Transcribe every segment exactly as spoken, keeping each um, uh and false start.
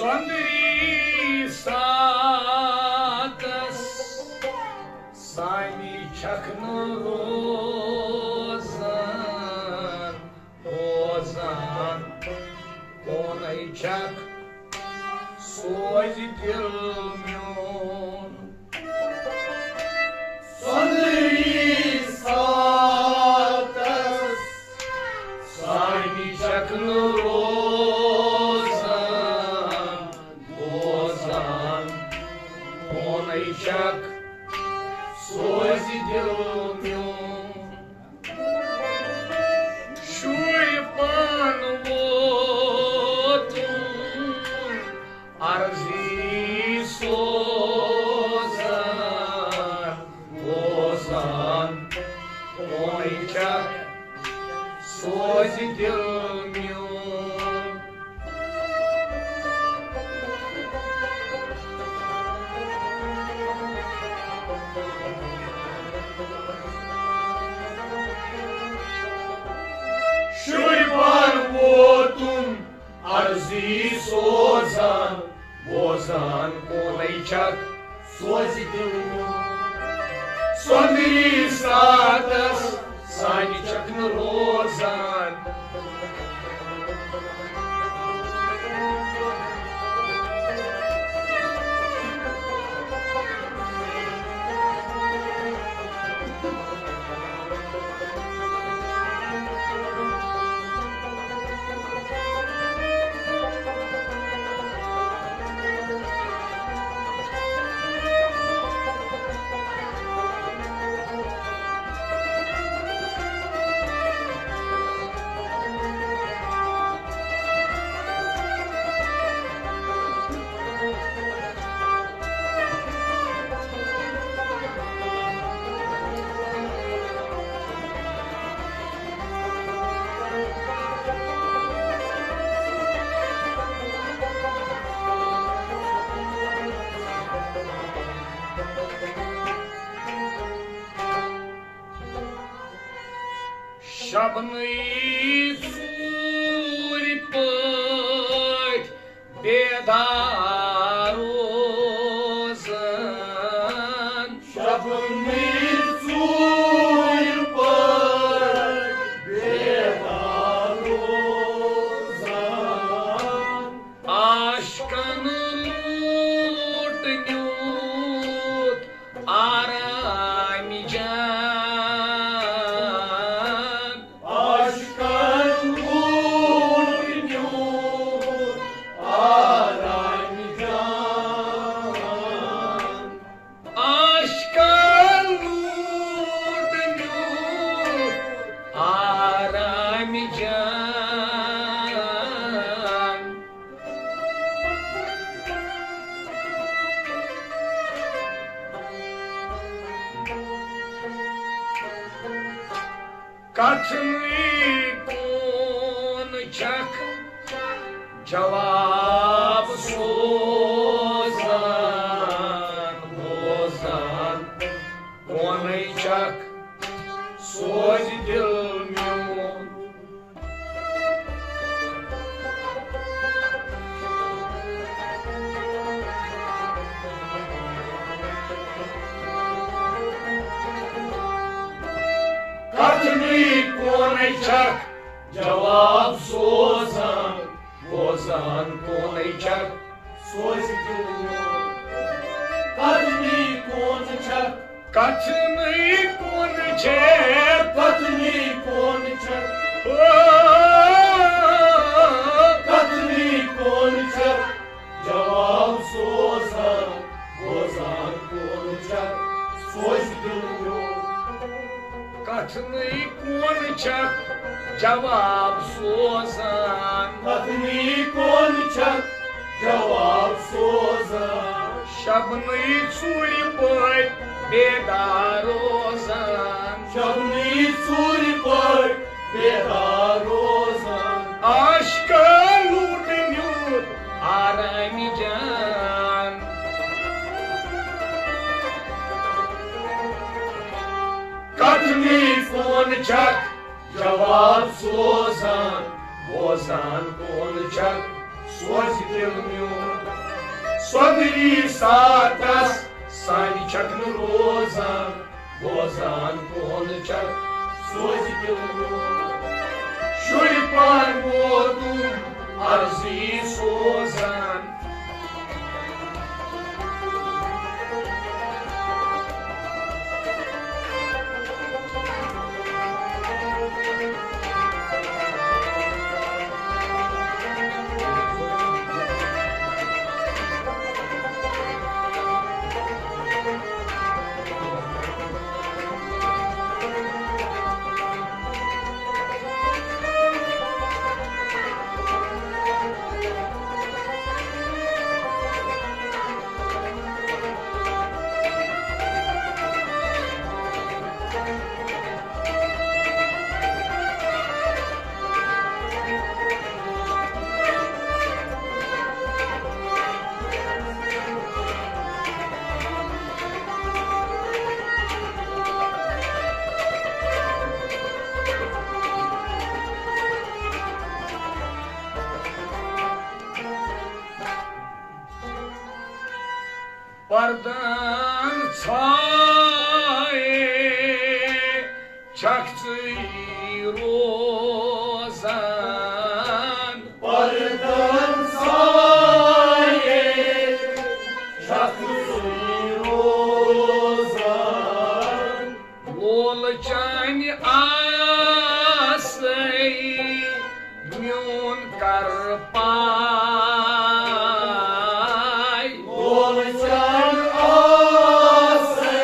أنٛدری ساتس سانہِ چھکھ نہٕ روزان، بوزان کونَے چھکھ سوزِ دِل میون۔ سۄندری ساتس سانہِ چھکھ نہٕ روزان، بوزان کونَے چھکھ سوزِ دِل میون۔ شُرۍ پان ووتُم عرضی سوزان، بوزان کونَے چھکھ سوزِ دِل میون۔ شُرۍ پان ووتُم عرضی سوزان، بوزان کونَے چھکھ سوزِ دِل میون۔ سۄندری ساتس سانہِ چھکھ نہٕ روزان۔ شبنٕے ژوٗرِ پٲٹھۍ بیدار روزان۔ شبنٕے ژوٗرِ پٲٹھۍ بیدار روزان۔ عاشقن لوٗٹ نیوٗت آرام جان۔ عاشقن لوٗٹ نیوٗت آرام جان۔ عاشقن لوٗٹ نیوٗت آرام جان۔ کتھنٕے کون چھکھ جواب سوزان، بوزان کونَے چھکھ سوزِ دِل میون۔ کتھنٕے کونَے چھکھ جواب سوزان، بوزان کونَے چھکھ سوزِ دِل میون۔ کتھنٕے کون چھکھ، کتھنٕے کون چھکھ، کتھنٕے کون چھکھ، او، کتھنٕے کون چھکھ جواب سوزان، بوزان کون چھکھ سوزِ دِل میون۔ کتھنٕے کون چھکھ جواب سوزان۔ کتھنٕے کون چھکھ جواب سوزان۔ شبنٕے ژوٗرِ پٲٹھۍ بیدار روزان۔ شبنٕے ژوٗرِ پٲٹھۍ بیدار روزان۔ عاشقن لوٗٹ نیوٗت آرام جان۔ کتھنٕے کون چھکھ جواب سوزان، بوزان کون چھکھ سوزِ دِل میون۔ سۄندری ساتس سانہِ چھکھ نہٕ روزان، بوزان کون چھکھ، سوزِ دِل میون۔ شُرۍ پان ووتُم عرضی سوزان۔ پردن ژھایے چھکھ ژٕے روزان۔ پردن ژھایے چھکھ ژٕے روزان۔ لول چانہِ آسے میون کر پاے۔ لول چانہِ آسے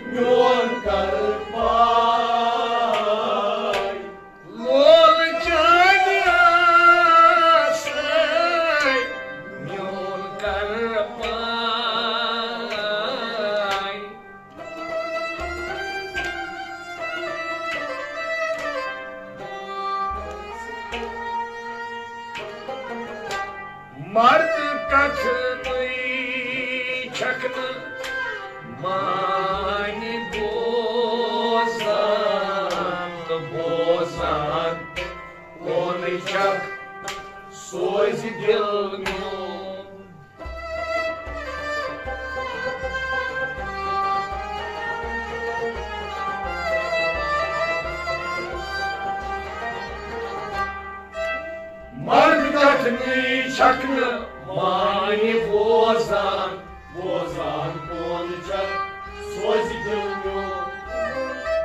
میون کر پاے۔ لول چانہِ آسے میون کر پاے۔ مرد کتھ نٔے چھکھ نہٕ مانہِ بوزان تہٕ بوزان کون چھکھ سوزِ دِل میون۔ مرد کتھ نٔے چھکھ نہٕ مانہِ بوزان، بوزان کون چھکھ سوزِ دِل میون۔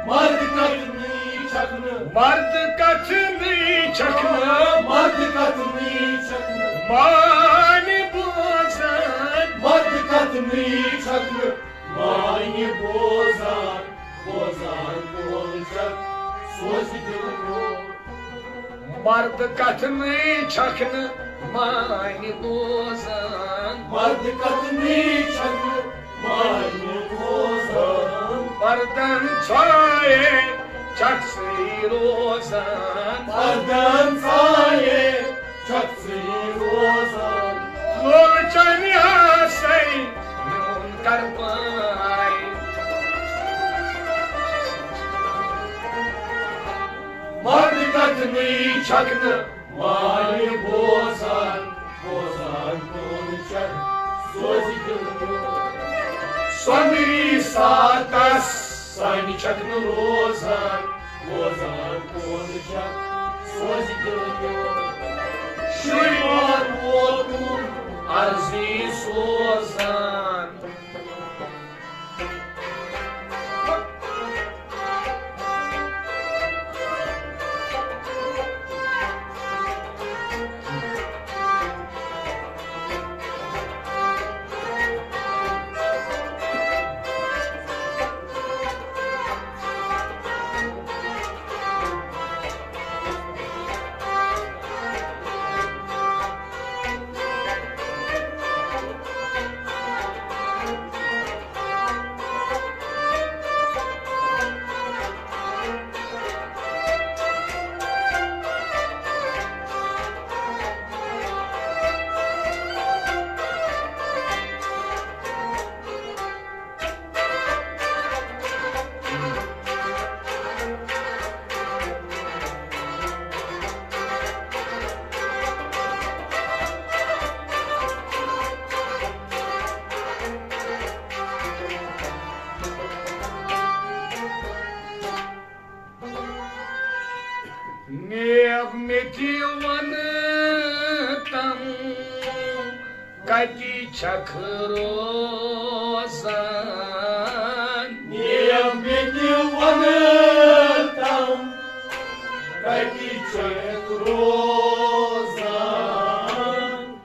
مرد کتھ نٔے چھکھ نہٕ۔ مرد کتھ نٔے چھکھ نہٕ۔ مرد کتھ نٔے چھکھ نہٕ۔ مانہِ بوزان۔ مرد کتھ نٔے چھکھ نہٕ۔ مانہِ بوزان، بوزان کون چھکھ سوزِ دِل میون۔ مرد کتھ نٔے چھکھ نہٕ مانہِ بوزان۔ مرد کتھ نٔے چھکھ نہٕ مانہِ بوزان۔ پردن ژھایے چھکھ ژٕے روزان۔ پردن ژھایے چھکھ ژٕے روزان۔ لول چانہِ آسے میون کر پاے۔ مرد کتھ نٔے چھکھ نہٕ مانہِ بوزان، بوزان کون چھکھ سوزِ دِل میون۔ سۄندری ساتس سانہِ چھکھ نہٕ روزان، بوزان کون چھکھ سوزِ دِل میون۔ شُرۍ پان ووتُم عرضی سوزان۔ مےٚ تہِ وَن تَم، کَتہِ چھَکھ روزان؟ نیب مےٚ تہِ وَن تَم، کَتہِ چھَکھ روزان؟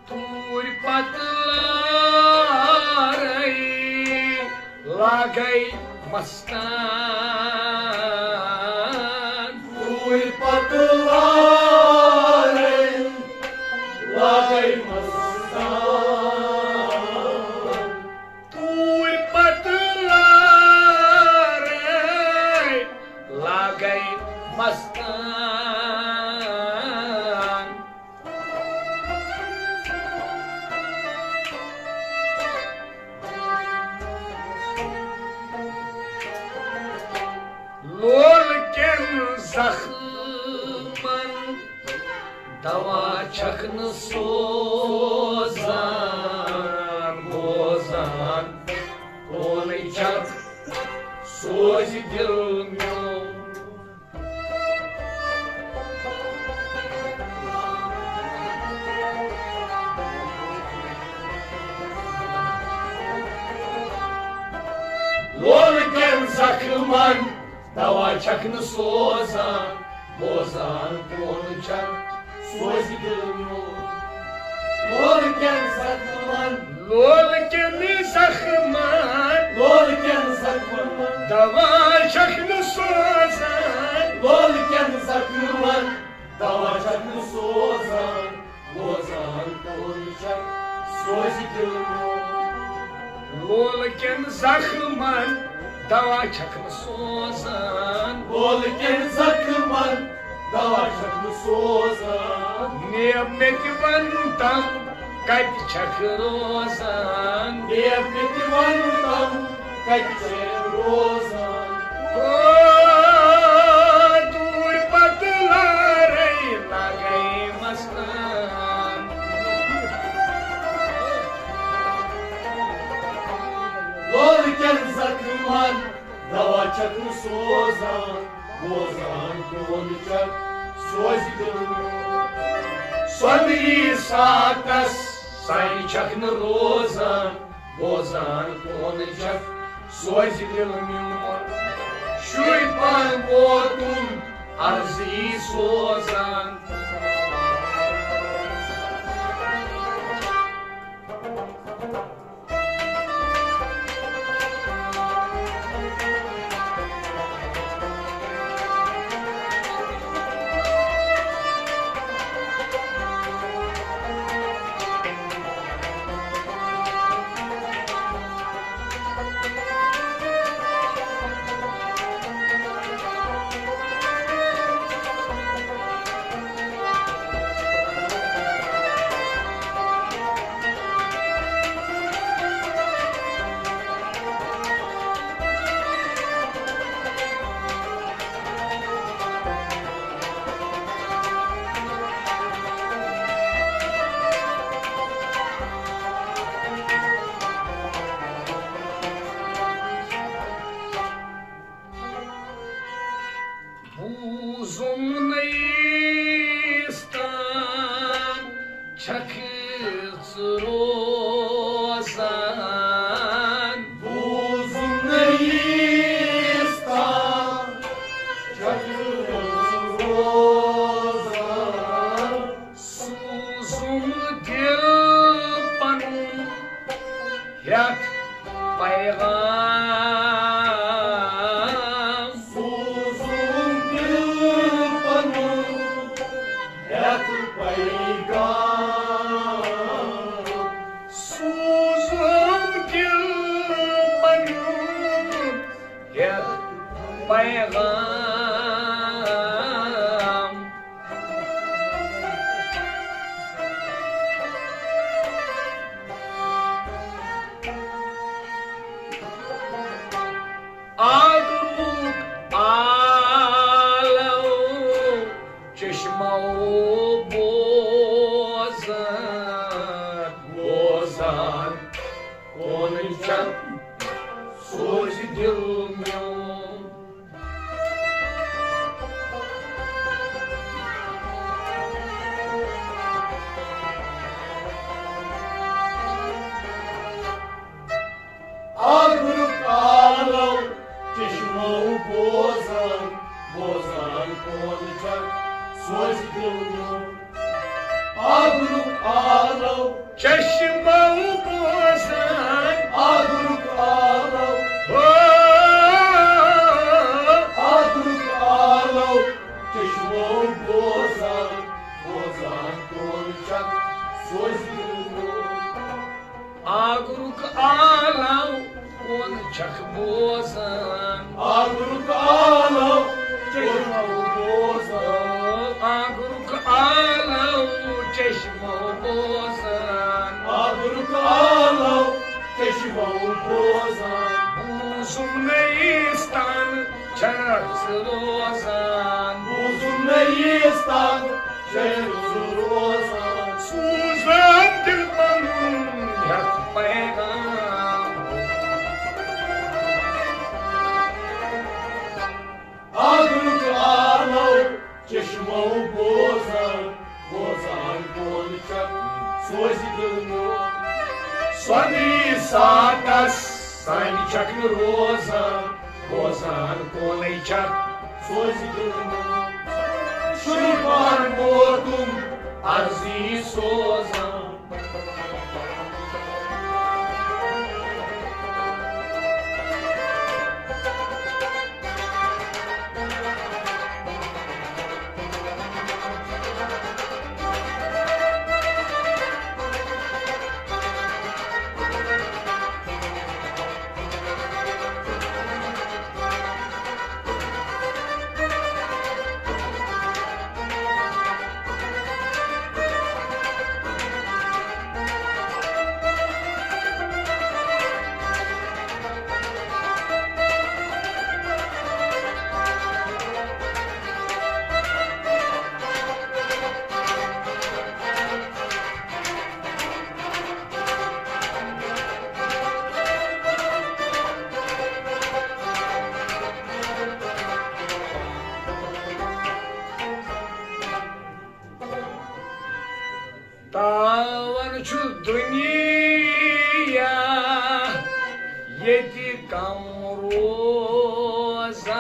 توٗرۍ پتہٕ لارے لاگے مستان۔ توٗرۍ پتہٕ لارے لاگے مستان۔ توٗرۍ پتہٕ لارے لاگے مستان۔ لول کٮ۪ن زخمن دوا چھکھ نہٕ سوزان، بوزان کونٕے چھکھ سوزِ دِل میون۔ لولہٕ کٮ۪ن زخمن دوا چھکھ نہٕ سوزان، بوزان کون چھکھ سوزِ دِل میون۔ لولہٕ کٮ۪ن زخمن، لولہٕ کٮ۪ن زخمن، لولہٕ کٮ۪ن زخمن دوا چھکھ نہٕ سوزان۔ لولہٕ کٮ۪ن زخمن دوا چھکھ نہٕ سوزان، بوزان کون چھکھ سوزِ دِل میون۔ لولہٕ کٮ۪ن زخمن دوا چھکھ نہٕ سوزان۔ لولہٕ کٮ۪ن زخمن دوا چھکھ نہٕ سوزان۔ نیب مےٚ تہِ وَن تَم، کَتہِ چھکھ روزان؟ نیب مےٚ تہِ وَن تَم، کَتہِ چھکھ روزان؟ او، توٗرۍ پتہٕ لارے لاگے مستان۔ لولہٕ کٮ۪ن زخمن دوا چھکھ نہٕ سوزان، بوزان کون چھکھ سوزِ دِل میون۔ سۄندری ساتس سانہِ چھکھ نہٕ روزان، بوزان کون چھکھ سوزِ دِل میون۔ شُرۍ پان ووتُن عرضی سوزان۔ بوٗزُم نٔیِس تام چھکھ ژٕ روزان۔ بوٗزُم نٔیِس تام چھکھ ژٕ روزان۔ سوٗزُم دِل پنُن ہٮ۪تھ پیغام۔ سوٗزُم دِل پنُن ہٮ۪تھ پیغام۔ سوٗزُم دِل پنُن ہٮ۪تھ پیغام۔ آگرُک آلو چشمو بوزان، بوزان کون چھکھ سوزِ دِل میون۔ سوزِ دِل میون۔ آگرُک آلو چشمو بوزان۔ آگرُک آلو۔ ہو۔ آگرُک آلو چشمو بوزان۔ بوزان کون چھکھ سوزِ دِل میون۔ آگرُک آلو کون چھکھ بوزان۔ آگرُک آلو چشمو بوزان۔ آگرُک آلو چشمو بوزان۔ آگرُک آلو چشمو بوزان۔ بوزُم نٔیِس تن چھکھ ژٕ روزان۔ بوزُم نٔیِس تن چھکھ ژٕ روزان۔ سوزان دِل پنُن ہٮ۪تھ پیغام۔ آگرُک آلو چشمو بوزان۔ بوزان کون چھکھ سوزِ دِل میون۔ سۄدری ساتس سانہِ چھکھ نہٕ روزان۔ بوزان کونٕے چھکھ سوزِ دِل میون۔ شُرۍ پان ووتُم عرضی سوزان۔ تاوَن چھُ دُنیا ییٚتہِ کم روزان۔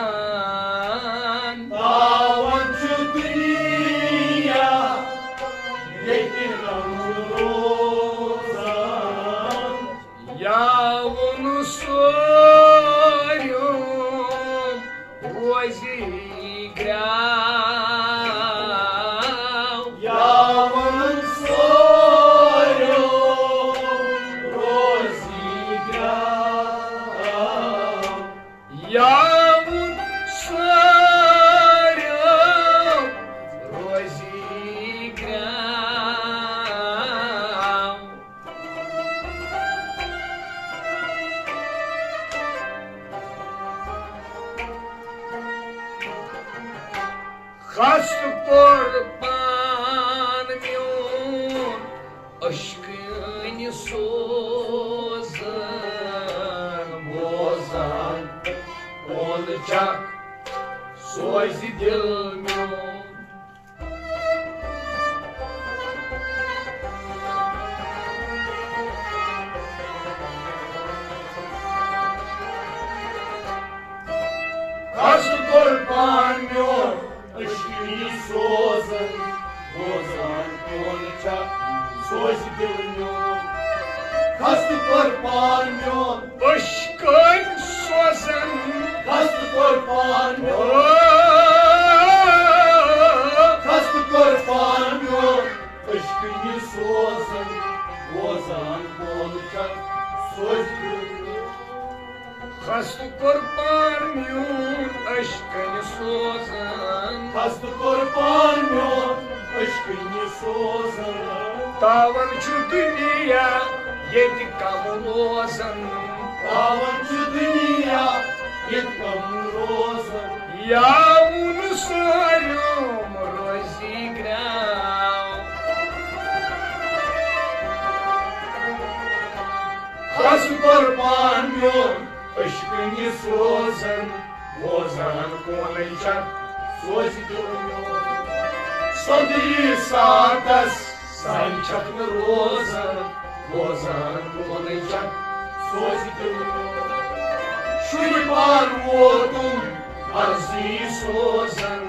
تاوَن چھُ دُنیا ییٚتہِ کم روزان۔ یاوُن سوریُم روزِ گرٛاو۔ یاوُن سوریُم روزِ گرٛاو۔ یاوُن سوریُم روزِ گرٛاو۔ خستہٕ قۄربان میون عشقہٕ نہِ سوزان۔ بوزان کون چھکھ سوزِ دِل میون۔ خستہٕ قۄربان میون عشقہٕ نہِ سوزان۔ بوزان کون چھکھ سوزِ دِل میون۔ خستہٕ قۄربان میون عشقہٕ نہِ سوزان۔ خستہٕ قۄربان میون۔ خستہٕ قۄربان میون عشقہٕ نہِ سوزان۔ بوزان کون چھکھ سوزِ دِل میون۔ خستہٕ قۄربان میون عشقہٕ نہِ سوزان۔ خستہٕ قۄربان میون عشقہٕ نہِ سوزان۔ تاوَن چھُ دُنیا ییٚتہِ کم روزان۔ تاوَن چھُ دُنیا ییٚتہِ کم روزان۔ یاوُن سوریُم روزِ گرٛاو۔ خستہٕ قۄربان میون عشقہٕ نہِ سوزان۔ بوزان کونٕے چھکھ سوزِ دِل میون۔ سۄدٕری ساتس سانہِ چھکھ نہٕ روزان۔ بوزان کونٕے چھکھ سوزِ دِل میون۔ شُرۍ پان ووتُم عرضی سوزان۔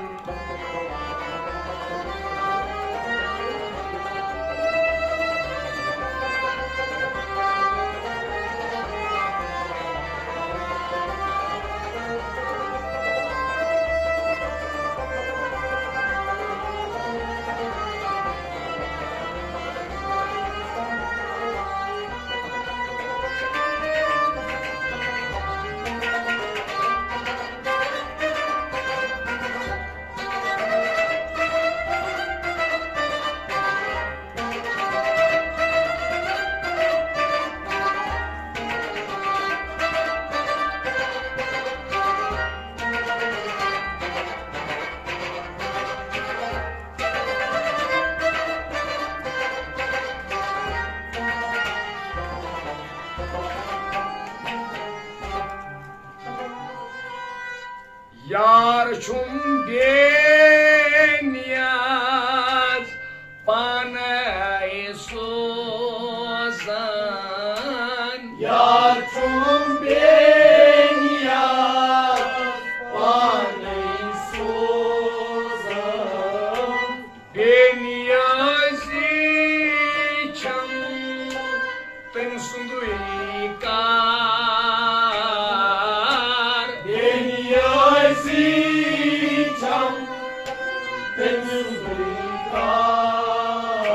یار چھُم بے نیاز پانے سوزان۔ یار چھُم بے نیاز پانے سوزان۔ بے نیازی چھم تٔمۍ سُنٛدُے کار۔ بے نیازی چھم تٔمۍ سُنٛدُے کار۔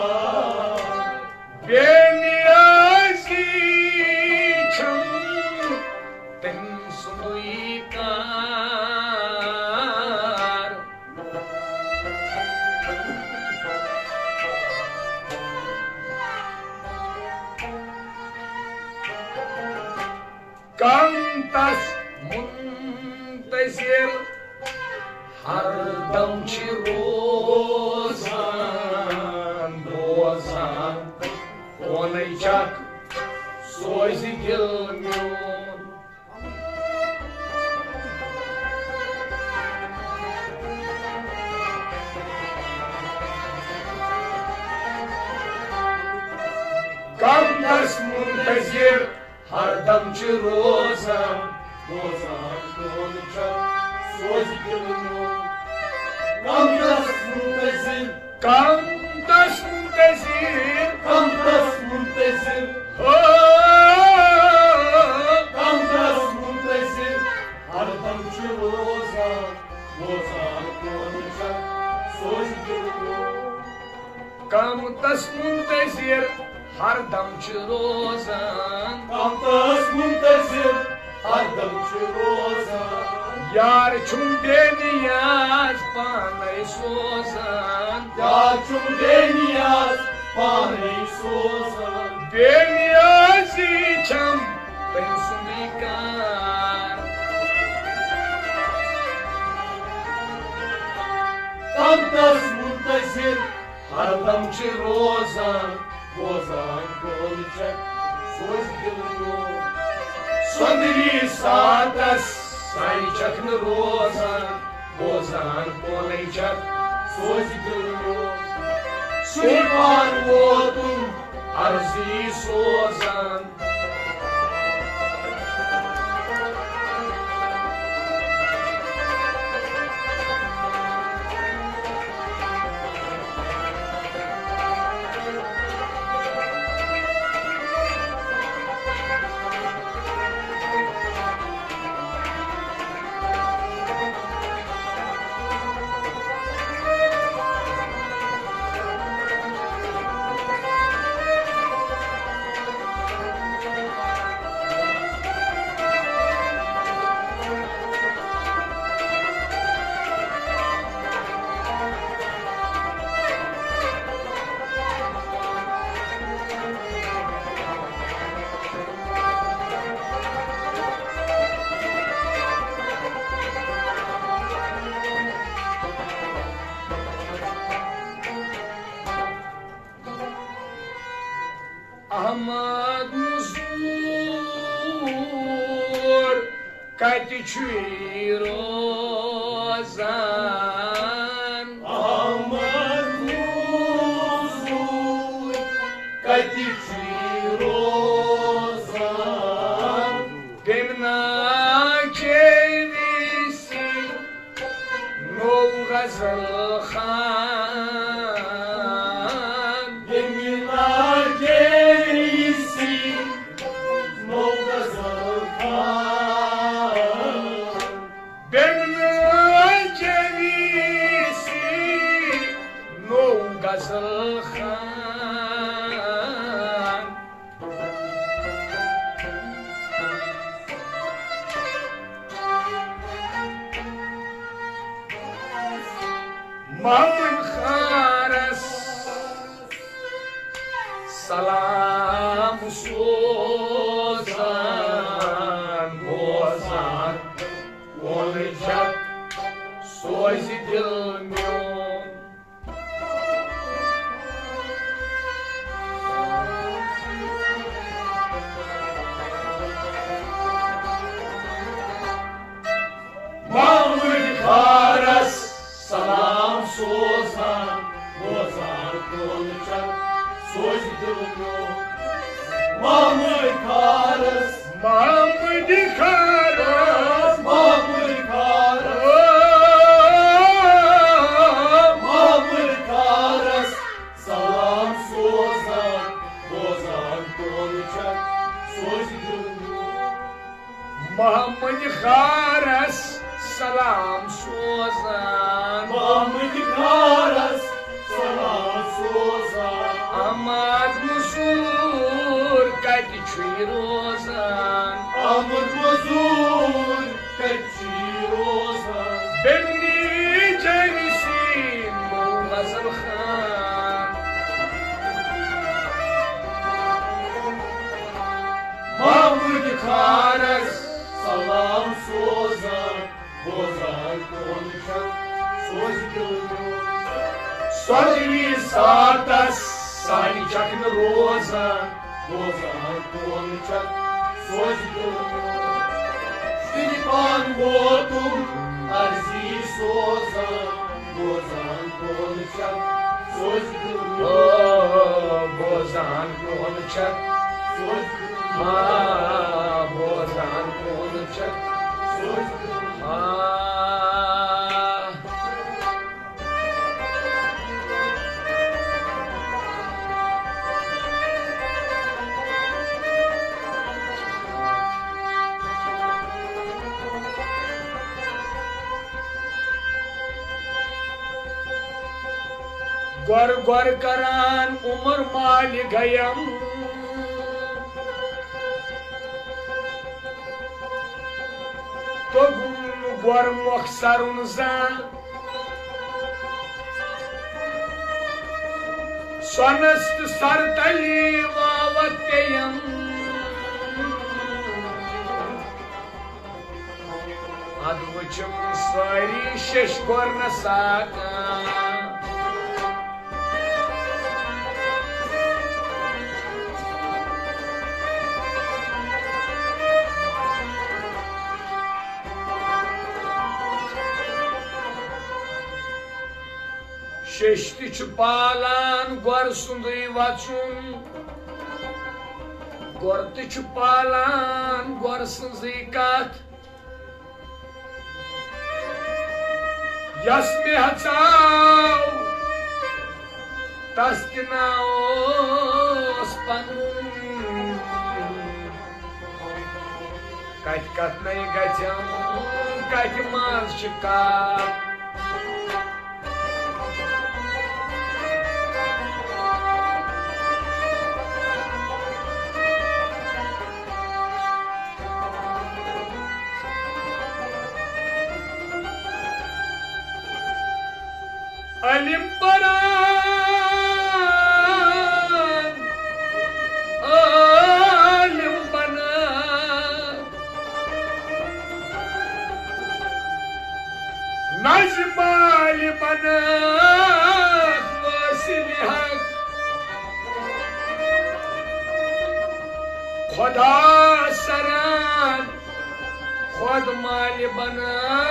بے نیازی چھم تٔمۍ سُنٛدُے کار۔ کم تس منتظر ہر دم چھ روزان، بوزان، فونٕے چھکھ سوزِ دل میون۔ کم تس منتظر ہر دم چھ روزان، بوزان، فون چھکھ سوزِ دل میون۔ کم تس منتظر، کم تس منتظر، کم تس منتظر، ہو، کم تس منتظر ہر دم چھ روزان، بوزان، فون چھکھ سوزِ دل میون۔ کم تس منتظر ہر دم چھ روزان۔ کم تس منتظر ہر دم چھ روزان۔ یار چھُم بے نیاز پانے سوزان۔ یار چھُم بے نیاز پانے سوزان۔ بے نیازی چھم تٔمۍ سُنٛدُے کار۔ کم تس منتظر ہر دم چھ روزان، بوزان، فون چھکھ سوزِ دل میون۔ سۄندری ساتس ساے چھکھ نہٕ روزان، بوزان، فونٕے چھکھ سوزِ دل میون۔ سُے پان ووتُم عرضی سوزان۔ احمد مزدور کتہِ چھُے روزان؟ احمد مزدور کتہِ چھُے روزان؟ بیمنا چیوی سی نو غزل خان۔ بیمنا چیوی سی نو غزل خان۔ بیمنا چیوی سی نو غزل خان۔ محمد خارس سلام سوزان، بوزان، ووٚن جب سوزِ دل میون۔ محمد سوزان، بوزان کون چھا سوز دل میون۔ محمد خارس، محمد خارس، محمد خارس، محمد خارس سلام سوزان، بوزان کون چھا سوز دل میون۔ محمد خارس سلام سوزان۔ محمد خارس سلام سوزان۔ احمد مزور کتہِ چھُے روزان؟ احمد مزور کتہِ چھُے روزان؟ بیٚنہِ جٲنِسی مو غزل خان۔ محمد خارس سلام سوزان، بوزان کون چھا سوز دل میون۔ سۄدوی ساتس سانہِ چکھ نہٕ روزان، بوزان کون چھا سوز دل میون۔ سُہ تہِ پان ووتُم عرضی سوزان، بوزان کون چھا سوز دل میون۔ او، بوزان کون چھا سوز دل میون۔ آ، بوزان کون چھا سوز دل میون۔ آ۔ گۄر گۄر کران عمر مالہِ گیم۔ توٚگُم نہٕ گۄر مۄخصرُن زانٛہہ۔ سۄنس تہٕ سر تلی واوت پیٚیم۔ ادٕ وٕچھِم سٲری شیٚش گۄرنہٕ ساکان۔ شیٚش تہِ چھُ پالان گۄر سُنٛدُے وَژُن، گۄر تہِ چھُ پالان گۄر سٕنٛزٕے کَتھ۔ یس مےٚ ہژاو، تس تہِ ناو اوس پنُن۔ کتہِ کتھ نے گژھم، کتہِ منٛز چھِ کتھ۔ علم پران، عالم بنان، نظمہِ مالہِ بنان، وٲصلِ حق خدا سران، خود مالہِ بنان۔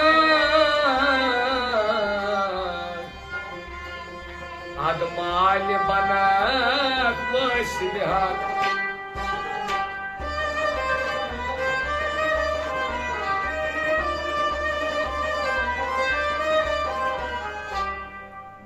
ادٕ مالہِ بنات وٲصلِ حق۔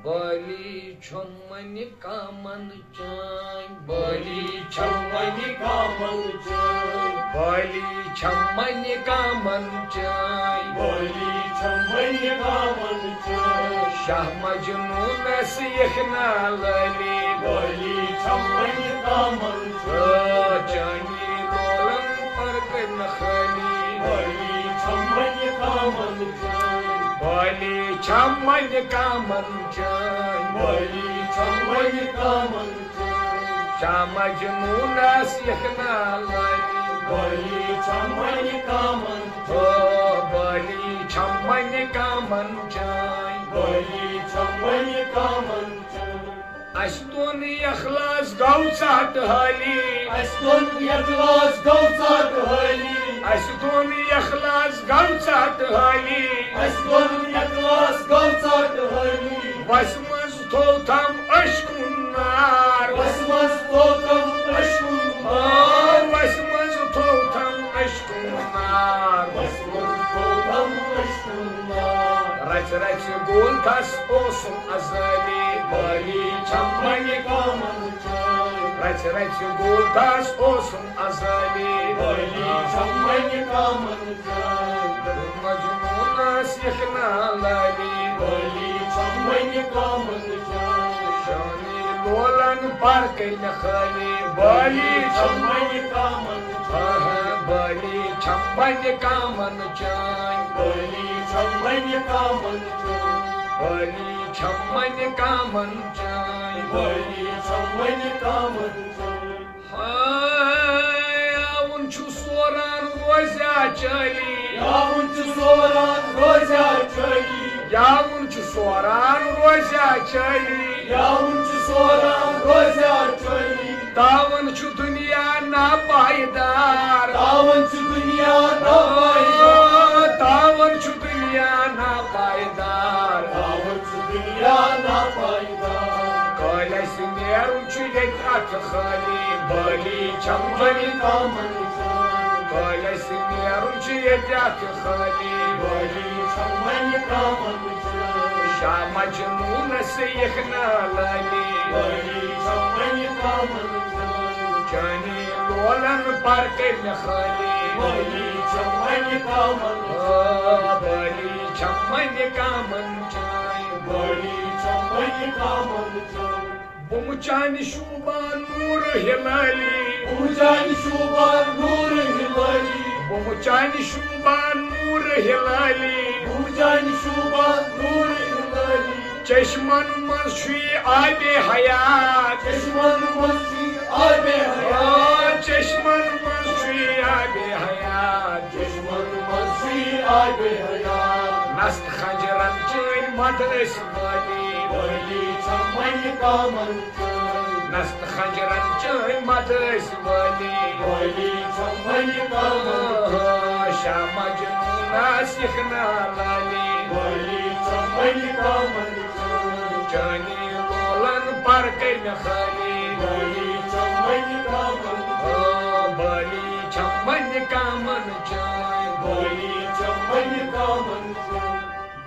بالی چھم وَنہِ کامن چٲنۍ، بالی چھم وَنہِ کامن چٲنۍ، بالی چھم وَنہِ کامن چٲنۍ، بالی چھم وَنہِ کامن چٲنۍ۔ شاہ مجنونس یخنا لٲلی، بالی چھم وَنہِ کامن چٲنۍ، چٲنی لولن پر کٔرۍ نہٕ خٲلی، بالی چھم وَنہِ کامن چٲنۍ، بالی چھم وَنہِ کامن چٲنۍ، بالی چھم وَنہِ کامن چٲنۍ۔ شاہ مجنونس یخنا لٲلی، بالی چھم وَنہِ کامن چٲنۍ، او بالی چھم وَنہِ کامن چٲنۍ، بالی چھم وَنہِ کامن چٲنۍ۔ اسہِ دۄن اخلاص گوٚو ژاٹہٕ حٲلی، اسہِ دۄن اخلاص گوٚو ژاٹہٕ حٲلی، اسہِ دۄن اخلاص گوٚو ژاٹہٕ حٲلی، اسہِ دۄن اخلاص گوٚو ژاٹہٕ حٲلی۔ وسہِ منٛز تھوٚو تھم عشقُن نار۔ وسہِ منٛز تھوٚو تھم عشقُن نار۔ وسہِ منٛز تھوٚو تھم عشقُن نار۔ وسہِ منٛز تھوٚو تھم عشقُن نار۔ رژھِ رژھِ گوٚل تس اوسُم ازلی، بٲلی چھم وۄنہِ کامن چٲنۍ۔ رژھِ رژھِ گوٚل تس اوسُم ازلی، بٲلی چھم وۄنہِ کامن چٲنۍ۔ مجنوٗنس یِکھ نا لٲلی، بٲلی چھم وۄنۍ کامن چٲنۍ۔ شٲنی لولن پر کٔرۍ مےٚ خٲلی، بٲلی چھم وۄنۍ کامن چٲنۍ۔ آہا، بٲلی چھم وۄنۍ کامن چٲنۍ۔ بٲلی چھم وۄنۍ کامن چٲنۍ۔ بٲلی چھم وۄنۍ کامن چٲنۍ۔ بٲلی چھم وۄنۍ کامن چٲنۍ۔ ہاے، یاوُن چھُ سوران روزیا چٲلی۔ یاوُن چھُ سوران روزیا چٲلی۔ یاوُن چھُ سوران روزیا چٲلی۔ یاوُن چھُ سوران روزیا چٲلی۔ تاوَن چھُ دُنیا ناپایدار۔ تاوَن چھُ دُنیا ناپایدار۔ تاوَن چھُ دُنیا ناپایدار۔ تاوَن چھُ دُنیا ناپایدار۔ کٲلۍ اَسہِ نیرُن چھُ ییٚتہِ اَتھٕ خٲلی، بٲلی چھم وۄنۍ کامن چٲنۍ۔ کٲلۍ اَسہِ نیرُن چھُ ییٚتہِ اَتھٕ خٲلی، بٲلی چھم وۄنۍ کامن چٲنۍ۔ شاہ مجنوٗنس یِکھ نا لٲلی، بٲلی چھم وۄنۍ کامن چٲنۍ۔ چٲنی لولن پر کٔرۍ مےٚ خٲلی، بٲلی چھم وۄنۍ کامن۔ آ، بٲلی چھم وۄنۍ کامن چٲنۍ۔ بٲلی چھم وۄنۍ کامن چٲنۍ۔ بُمہٕ چانہِ شوٗبان نوٗر ہِلالی۔ بُمہٕ چانہِ شوٗبان نوٗر ہِلالی۔ بُمہٕ چانہِ شوٗبان نوٗر ہِلالی۔ بُمہٕ چانہِ شوٗبان نوٗر ہِلالی۔ چشمن منٛز چھُے آبِ حیات۔ چشمن منٛز چھُے آبِ حیات۔ آ، چشمن منٛز چھُے آبِ حیات۔ چشمن منٛز چھُے آبِ حیات۔ نست خنجرن چٲنۍ مد ٲسۍ وٲلی۔ وٲلی چھم وۄنۍ کامن چٲنۍ۔ نست خنجرن چٲنۍ مد ٲسۍ وٲلی۔ وٲلی چھم وۄنۍ کامن۔ آ، شاہ مجنوٗنس یِکھ نا لٲلی۔ وٲلی چھم وۄنۍ کامن چٲنۍ۔ چٲنی لولن پر کٔرۍ مےٚ خٲلی۔ بٲلی چھم وۄنۍ کامن۔ آ، بٲلی چھم وۄنۍ کامن چٲنۍ۔ بٲلی چھم وۄنۍ کامن چٲنۍ۔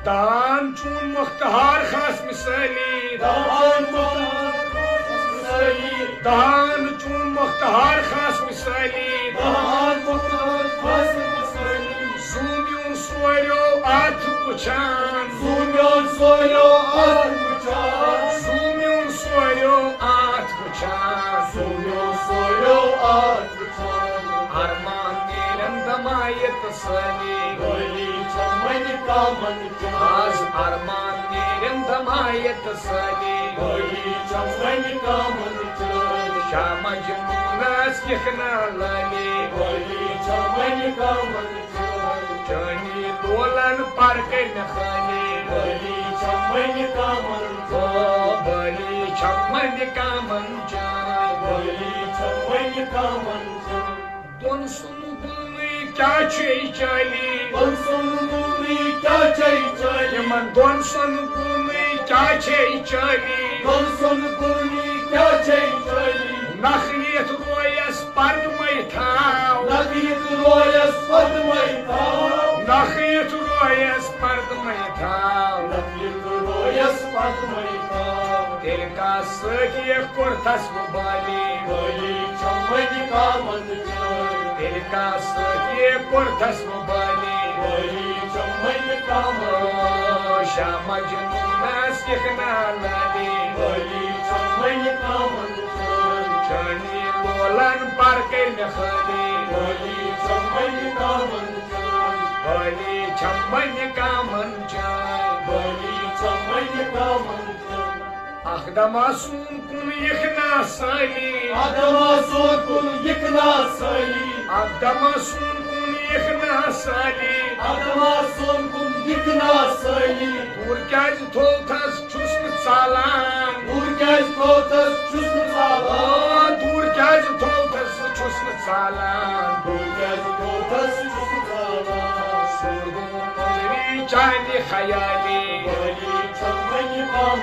دان چون مختار خاص مثٲلی۔ دان چون مختار خاص مثٲلی۔ دان چون مختار خاص مثٲلی۔ دان مختار خاص مثٲلی۔ زوٗ میون سوریو اتھ وٕچھان۔ زوٗ میون سوریو اتھ وٕچھان۔ زوٗ میون سوریو اتھ وٕچھان۔ زوٗ میون سوریو اتھ وٕچھان۔ ارمان نیرن دمایت سٲلی۔ بٲلی چھم وۄنۍ کامن چٲنۍ۔ آز ارمان نیرن دمایت سٲلی۔ بٲلی چھم وۄنۍ کامن چٲنۍ۔ شاہ مجنوٗنس یِکھ نا لٲلی۔ بٲلی چھم وۄنۍ کامن چٲنۍ۔ چٲنی لولن پر کٔرۍ مےٚ خٲلی۔ بٲلی چھم وۄنۍ کامن۔ او، بٲلی چھم وۄنۍ کامن چٲنۍ۔ بٲلی چھم وۄنۍ کامن چٲنۍ۔ دۄن سُنٛد گُلنٕے کیٛاہ چھے چٲلی؟ دۄن سُنٛد گُلنٕے کیٛاہ چھے چٲلی؟ یِمن دۄن سُنٛد گُلنٕے کیٛاہ چھے چٲلی؟ دۄن سُنٛد گُلنٕے کیٛاہ چھے چٲلی؟ نکھٕ یِتھ رویس پردٕ مَے تھاو۔ نکھٕ یِتھ رویس پردٕ مَے تھاو۔ نکھٕ یِتھ رویس پردٕ مَے تھاو۔ نکھٕ یِتھ رویس پردٕ مَے تھاو۔ تیٚلہِ کَس سۭتۍ یہِ کوٚرتھس بہٕ بٲلی۔ بٲلی چھم وۄنۍ کامن چٲنۍ۔ تیٚلہِ کَس سۭتۍ یہِ کوٚرتھس بہٕ بٲلی۔ بٲلی چھم وۄنۍ کامن۔ او، شاہ مجنوٗنس یِکھ نا لٲلی۔ بٲلی چھم وۄنۍ کامن چٲنۍ۔ چٲنی لولن پر کٔرۍ مےٚ خٲلی۔ بٲلی چھم وۄنۍ کامن چٲنۍ۔ بٲلی چھم وۄنۍ کامن چٲنۍ۔ بٲلی چھم وۄنۍ کامن چٲنۍ۔ اکھ دما سون کُن یِکھ نا سٲلی۔ اکھ دما سون کُن یِکھ نا سٲلی۔ اکھ دما سون کُن یِکھ نا سٲلی۔ اکھ دما سون کُن یِکھ نا سٲلی۔ دوٗر کیٛازِ تھوٚوتھس چھُس نہٕ ژالان۔ دوٗر کیٛازِ تھوٚوتھس چھُس نہٕ ژالان۔ آ، دوٗر کیٛازِ تھوٚوتھس چھُس نہٕ ژالان۔ دوٗر کیٛازِ تھوٚوتھس چھُس نہٕ ژالان۔ سوٗر گوٚو مٔنٛزری چانہِ خیالی۔ بٲلی چھم وۄنۍ کامن۔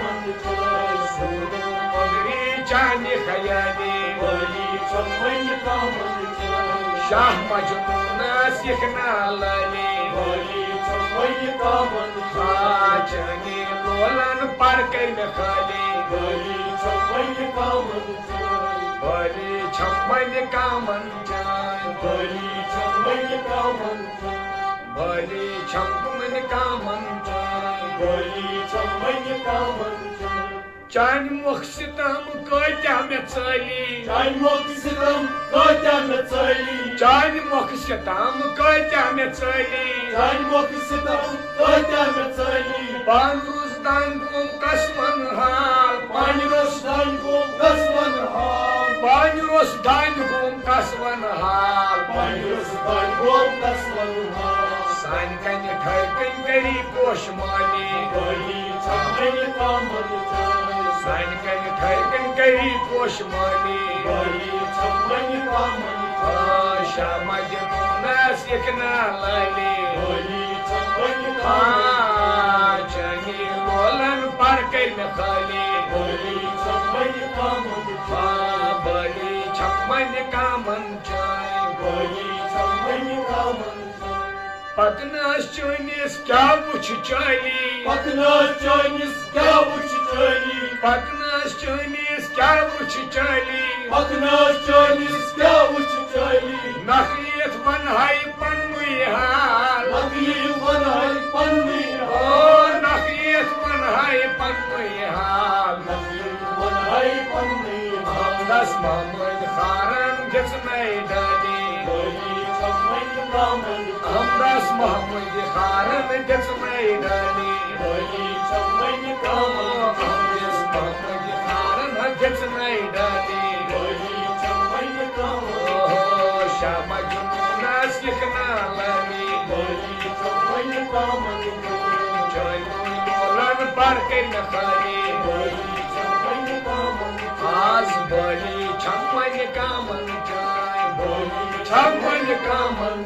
مۄغری چانہِ خیالی، بٲلی چھم وۄنۍ کامن چٲنۍ۔ شاہ مجنوٗنس یِکھ نالٲلی، بٲلی چھم وۄنۍ کامن چٲنۍ۔ آ، چٲنی لولن پر کٔرۍ مےٚ خٲلی، بٲلی چھم وۄنۍ کامن چٲنۍ۔ بٲلی چھم وۄنۍ کامن چٲنۍ، بٲلی چھم وۄنۍ کامن چٲنۍ۔ بٲلی چھم وۄنۍ کامن چٲنۍ، بٲلی چھم وۄنۍ کامن چٲنۍ۔ چانہِ مۄکھٕ ستم کٲتیاہ مےٚ ژٲلی، چانہِ مۄکھٕ ستم کٲتیاہ مےٚ ژٲلی۔ چانہِ مۄکھٕ ستم کٲتیاہ مےٚ ژٲلی۔ چانہِ مۄکھٕ ستم کٲتیاہ مےٚ ژٲلی۔ پانہٕ روٚس دانہِ گوم قسمن حال، پانہٕ روٚس دانہِ گوم قسمن حال۔ پانہٕ روٚس دانہِ گوم قسمن حال۔ پانہٕ روٚس دانہِ گوم قسمن حال۔ سانہِ کنہِ ٹھٔہرۍ کنہِ کٔری پوش مٲلی۔ بٲلی چھم وۄنۍ کامن چٲنۍ۔ سانہِ کنہِ ٹھٔہرۍ کنہِ کٔری پوش مٲلی۔ بٲلی چھم وۄنۍ کامن چٲنۍ۔ آ، شاہ مجنوٗنس یِکھ نالٲلی۔ بٲلی چھم وۄنۍ کامن۔ آ، چٲنی لولن پر کٔرۍ مےٚ خٲلی۔ بٲلی چھم وۄنۍ کامن چٲنۍ۔ آ، بٲلی چھم وۄنۍ کامن چٲنۍ۔ بٲلی چھم وۄنۍ کامن چٲنۍ۔ پتہٕ نہ ٲس چٲنِس کیٛاہ وُچھِ چٲلی۔ پتہٕ نہ ٲس چٲنِس کیٛاہ وُچھِ چٲلی۔ پتہٕ نہ ٲس چٲنِس کیٛاہ وُچھِ چٲلی۔ پتہٕ نہ ٲس چٲنِس کیٛاہ وُچھِ چٲلی۔ نکھٕ یِتھ ونہٕ ہاے پننُے حال۔ نکھٕ یِتھ ونہٕ ہاے پننُے حال۔ او، نکھٕ یِتھ ونہٕ ہاے پننُے حال۔ نکھٕ یِتھ ونہٕ ہاے پننُے حال۔ حمدس محمد خارن دِژ نَے ڈٲلی۔ بٲلی چھم وۄنۍ کامن۔ حمدس محمد خارن دِژ نَے ڈٲلی۔ بٲلی چھم وۄنۍ کامن۔ حمدس محمد خارن دِژ نَے ڈٲلی۔ بٲلی چھم وۄنۍ کامن۔ اوہو، شاہ مجنوٗنس یِکھ نالٲلی۔ بٲلی چھم وۄنۍ کامن۔ چٲنۍ لولن پر کٔرۍ مےٚ خٲلی۔ بٲلی چھم وۄنۍ کامن۔ آز بٲلی چھم وۄنۍ کامن چٲنۍ۔ بٲلی چھم وۄنۍ کامن۔